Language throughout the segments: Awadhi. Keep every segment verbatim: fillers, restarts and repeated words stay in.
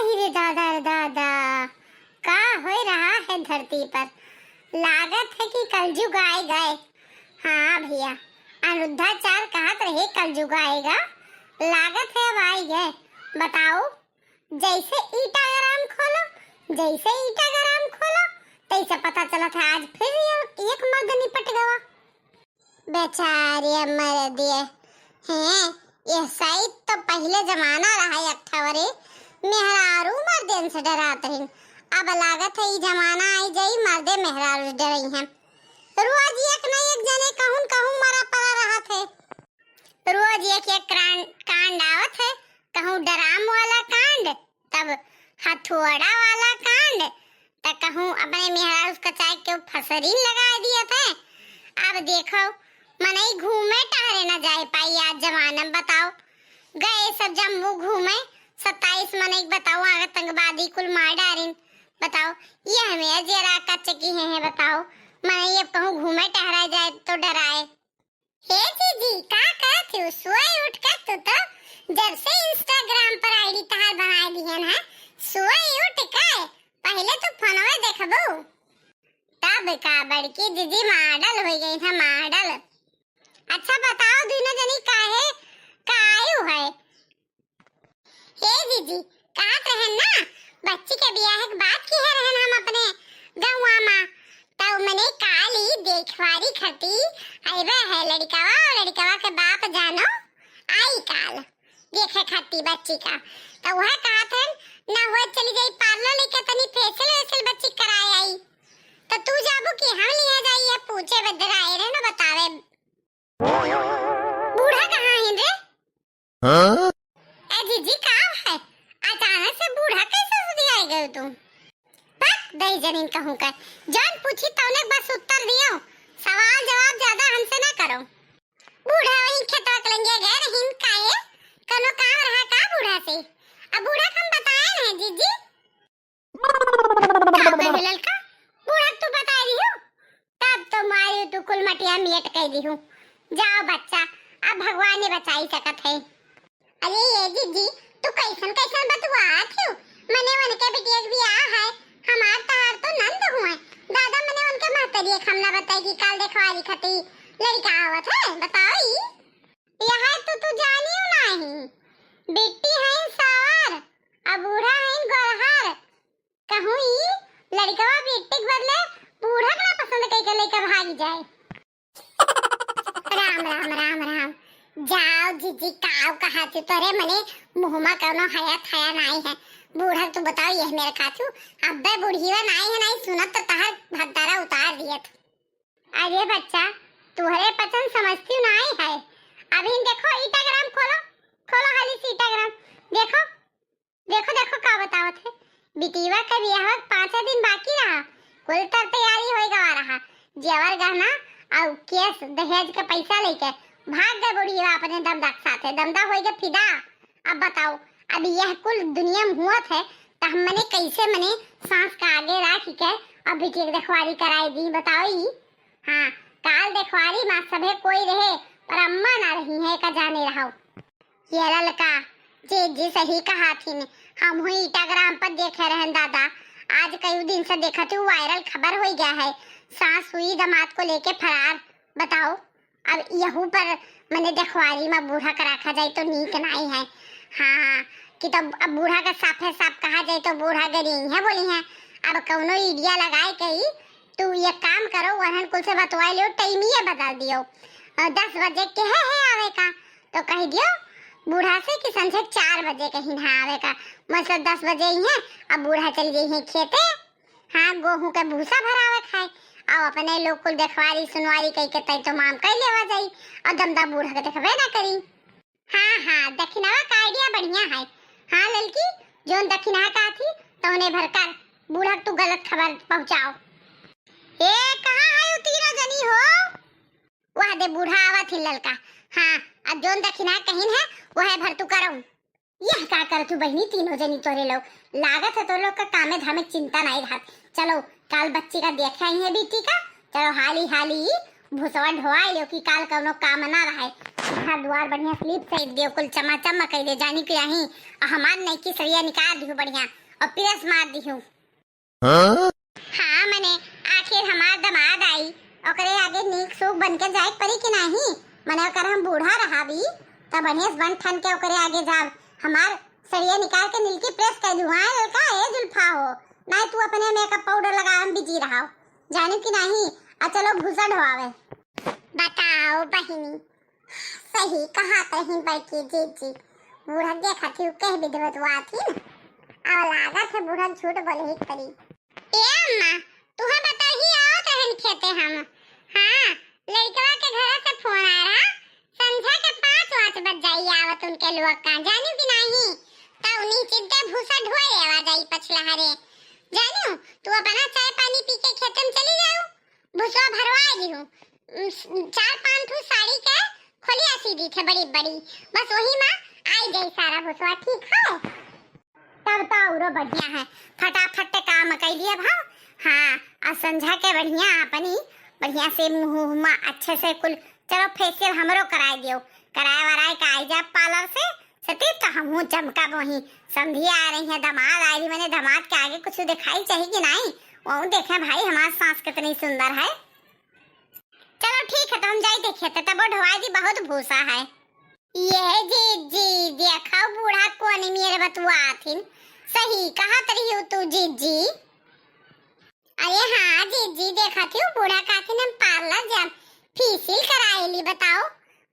अरे दादा रे दादा, का होय रहा है धरती पर? लागत है कि कलजुग आए गए। हाँ भैया, अनिरुद्धाचार कहत रहे कलजुग आएगा, लागत है अब आए गए। बताओ, जैसे Instagram खोलो, जैसे Instagram खोलो, तैसे पता चलत है आज फिर ये एक मर्द निपट गवा। बेचारे मर दिए हैं। यह सही तो पहिले जमाना रहा, एक ठवरे मेहरारू मर्देन से डरात रहिन। अब लागत है ई जमाना आई जाई, मर्दे मेहरारू से डरई हैं। रोज एक न एक जने कहूँ न कहूँ मरा पड़ा रहत है। रोज एक एक कांड, कांड आवत है, कहूँ ड्राम वाला कांड, तब हथौड़ा वाला कांड, त कहूँ अपने मेहरारू का चाहे केहू फसरीन लगाए दियत है। अब देखो, मनई घूमे टहरे न जाए पाई आज जमाना में, बताओ। गए सब जम्मू घूमे, सत्ताईस मनई बताओ, आतंकवादी कुल मार डारिन। बताओ, ये हमें जरा कच्चे की हैं, हैं, बताओ। मनई अब कहूँ घूमे टहरा जाए तो डराए। हे जीजी, का करत हू? सोए उठ के तू तो जब से Instagram पर आईडी तहार बनाए दिहन है, सोए उठ के पहिले तू फोनवे देखबू। तब का बड़की जीजी मॉडल हो गई है, मॉडल। अच्छा बताओ, दोनों जनी काहे का आयु है? हे जीजी, कहत रहन ना, बच्ची के बियाह के बात किहे रहन हम अपने गौवा मा, तौ मने काली देखवारी खती अइबे है लड़िकवा, लड़िकवा के बाप जानो आई काल देखे खती बच्ची का। तौ उहे कहत हन, ना होए चली जाई पार्लर लेके तनी फेशियल वेशियल बच्ची कराए आई। तो तू जाबू कि हम लिया जाई, ये पूछे बदरा आए रहे ना बतावे। बूढ़ा कहाँ है रे? हाँ? ए जीजी, का है? अचानक से बूढ़ा कैसे सुधियाए गए तू? बक, दही जनीन कहूँ का। जौन पूछी तौने बस उत्तर दियो। सवाल जवाब ज्यादा हमसे ना करो। बूढ़ा वही खेतवा के लंगिया गए रहीन, काहे? कौनो काम रहा का बूढ़ा से? अब बूढ़ा के हम बताए रहे जीजी। का कहे ललका? बूढ़ा के तू बताए दिहू? तब तो मारी तू कुल मटिया मेट कह दिहू। जाओ बच्चा, अब भगवान ही बचाई सकत है। अरे ये जीजी, तू कैसन कैसन बतुआत हो? मने उनके बिटिया के बियाह है, हमार तहार तो नंद हुए। दादा मने उनके महतरिये के हम ना बताई कि काल देखवारी खती लड़िका आवत है, बताओ ई। यह तो तू जानियो नाही। बिट्टी हईन सावर, आ बूढ़ा हईन गोरहर। कहूँ ई लड़िकवा बिट्टी के बदले बूढ़ा के ना पसंद कई के लेके भागी जाए। राम, राम, राम, राम। जाओ जीजी, काव कहा थी तोरे मने मुँह मा कौनो हया थया नाई है। बूढ़ा तू बताओ, यह मेरे खाचू अब्बे बुढ़ीवा नाई है, नाई सुनत तो तहर भद्दारा उतार दियत। अरे बच्चा, तुहरे पचन समझती नाई है। अभी देखो Instagram खोलो, खोलो हाली से Instagram। देखो, देखो, देखो का बतावत है। बिटिया के बियाह के पाँचे दिन बाकी रहा, कुल तर तैयारी होई गवा रहा। जेवर गहना और केस दहेज के पैसा लेके भाग गए बुढ़िया अपने दमदा के साथे। दमदा होई गए फिदा। अब बताओ, अब यह कुल दुनिया में हुअत है, त हम मने कैसे मने सांस का आगे राखी के अब बिटिया के देखवारी कराई दी, बताओ ई। हाँ, काल देखवारी मा सभे कोई रहे, पर अम्मा ना रही है, का जाने रहो। ये ललका, जीजी सही कहा थी ने, हम हुई Instagram पर देखे रहन दादा, आज कई दिन से देखत हूँ viral खबर होई गया है, सास हुई दामाद को लेके फरार। बताओ, अब यहू पर मने देखवारी मा बूढ़ा के राखा जाए तो नीक नाई है। हाँ, कि तब अब बूढ़ा के साफे साफ कहा जाए तो बूढ़ा गरी है बोली है। अब कौनो idea लगाए के ही तू ये काम करो, वरहन कुल से बतवाए लियो, टाइमिये बदल दियो। अ, दस बजे के है, है आवे का, तो कह दियो बूढ़ा से कि संझे चार बजे के हिन्हा आवे का, मतलब दस बजे ही है, अब बूढ़ा चली गई है खेते। हाँ, गोहूँ के भूसा भरावे खाए, और अपने लोग कुल देखवारी सुनवारी कह के तय तमाम कह लेवा जाई, और दमदा बूढ़ा के देखबे ना करी। हाँ, हाँ, दखिनवा का idea बढ़िया है। हाँ ललकी, जौन दखिनहा कहा थी, तौने भर कर, बूढ़ा के तू गलत खबर पहुँचाओ। ए, कहाँ है उ तीनों जनी हो? वह दे बूढ़ा आवत ही ललका। हाँ, अब जौन दखिनहा कहिन है, वह भर तू करो। यह का करत हू बहिनी, तीनों जनी तोरे लोग? लागत है तोरे लोग का कामे धामे चिंता नाई रहत। चलो, काल बच्ची का देखे आई है बेटी का। चलो, हाली हाली भुसवा ढोवाइ लेव कि काल कउनो काम ना रहै। घर दुआर बढ़िया से लीप सहित देव, कुल चमाचम कइ दे, जानी कि नाहीं। अ हमार नइकी सड़िया निकार दिहू बढ़िया अउर press मार दिहू। हाँ? हाँ, मने आखिर हमार दमाद आई, ओकरे आगे नीक सूक बन के जाए के परी कि नाहीं? मने ओकर हम बूढ़ा रहाबी, त बढ़िया से बन ठन के ओकरे आगे जाब। हमार सड़िया निकार के नीलकी press कइ दिहू, हाँ ललका, ए जुल्फा हो, नाहीं तू अपने makeup powder लगावे में busy रहाव, जानी कि नाहीं? अ चलो भूसा ढोवावे। बताओ बहिनी, सही कहत रही बड़की जीजी, बूढ़ा देखत ही कह विधवत हुआ थी। अब लागत है बूढ़ा झूठ बोले ही परी। ए अम्मा, तुहा बताही आवत रहन खेते हम। हाँ, लड़कवा के घर से फोन आ रहा, संझा के पाँच वाँच बज जाई आवत उनके लोग का, जानी कि नाहीं? त उन्हीं चिंते भूसा ढोए आवा जाई पछला हरे। जानू, तू अपना चाय पानी पी के खेते में चली जाऊ, भुसवा भरवाए दिहू। उम, चार पाँच ठू साड़ी के खोलिया सी दी थे बड़ी बड़ी, बस वही में आई जाई सारा भुसवा, ठीक है? तब तो औरो बढ़िया है, फटाफट काम कइ लिया भाव। हाँ, अ संझा के बढ़िया अपनी बढ़िया से मुँह हुमा अच्छे से कुल, चलो facial हमरो कराए दियो, कराए वराए के आई जा parlour से, सती तो हमहू चमका बोही। समधी आ रही है, दमाद आ रही, मने दमाद के आगे कुछ दिखाई चाहिए कि नाहीं? वो देखे भाई हमार सास कितनी सुंदर है। चलो ठीक है, तो हम जाई देखे, तो तबो ढोवाई दी, बहुत भूसा है। ये जीजी, देखो बूढ़ा कोनी मेरे बतुआथिन, सही कहत रही हो तू जीजी। अरे हाँ जीजी, देखत ही बूढ़ा कहथिन हम parlour जाब, facial कराए ली। बताओ,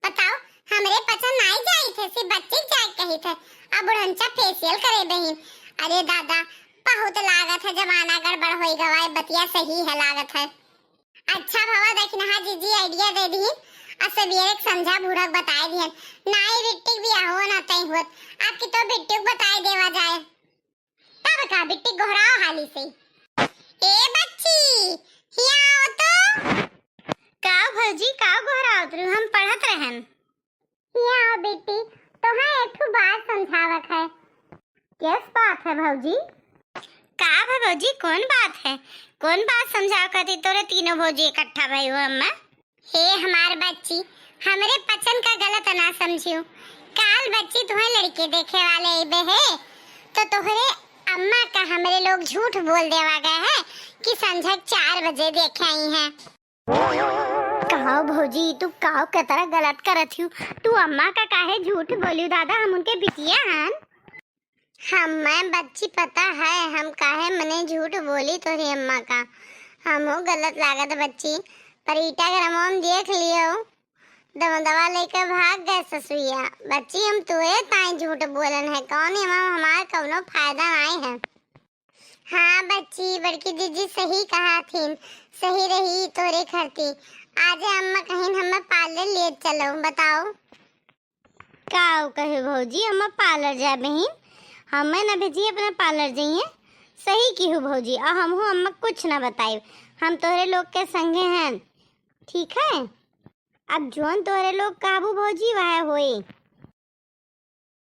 बताओ, हमरे पसंद नाई जाई थे, सिर्फ बच्चे के जाए कही थे, अब बुढ़नचा facial करे बहिन। अरे दादा, बहुत लागत है जमाना गड़बड़ होई गवा, बतिया सही है लागत है। अच्छा भवा दखिनहा जीजी idea दे दिहिन, आ सबेरे के संझा बूढ़ा के बताए दिहन, नाई बिट्टी के बियाहो ना तय होत, आपकी तो बिट्टी के बताए देवा जाए। तब का बिट्टी गोहराव हाली से। ए बच्ची, हिया आओ तो। का भौजी, का गोहरावत रहू? हम पढ़त रहन। हिया आओ बिट्टी, तोहे एक ठो बात समझावक है। किस बात है भौजी? का भा भौजी, कौन बात है? कौन बात समझाव खातिर तोरे तीनों भौजी इकट्ठा भई हो अम्मा? हे हमार बच्ची, हमरे पचन का गलत ना समझियो। काल बच्ची तुहे लड़के देखे वाले अइबे है, तो तोहरे अम्मा का हमरे लोग झूठ बोल देवा गए है कि संझा के चार बजे देखे आई हैं। काव भौजी, तू काव के तरह गलत करत हियो? तू अम्मा का काहे झूठ बोलियो दादा, हम उनके बिटिया हन। हमें बच्ची पता है, हम काहे मने झूठ बोली तोहरी अम्मा का। हमहू गलत लागत बच्ची, पर ईटा के रमोम देख लियो, दमदवा लेके भाग गए ससुइया। बच्ची, हम तोहरे ताई झूठ बोलन है, कौन एमा हमार कौनो फायदा नाई है। हाँ बच्ची, बड़की जीजी सही कहा थीन, सही रही तोरे खरती। आज अम्मा कहिन हमें parlour ले चलो, बताओ। का कहे भौजी, अम्मा parlour जाए बहिन, हमें ना भेजी अपना parlour जाइए। सही किहू भौजी, और हमहू अम्मा कुछ ना बताइब, हम तोहरे लोग के संगे हैं, ठीक है? अब जौन तोहरे लोग कहबू भौजी, वह होई।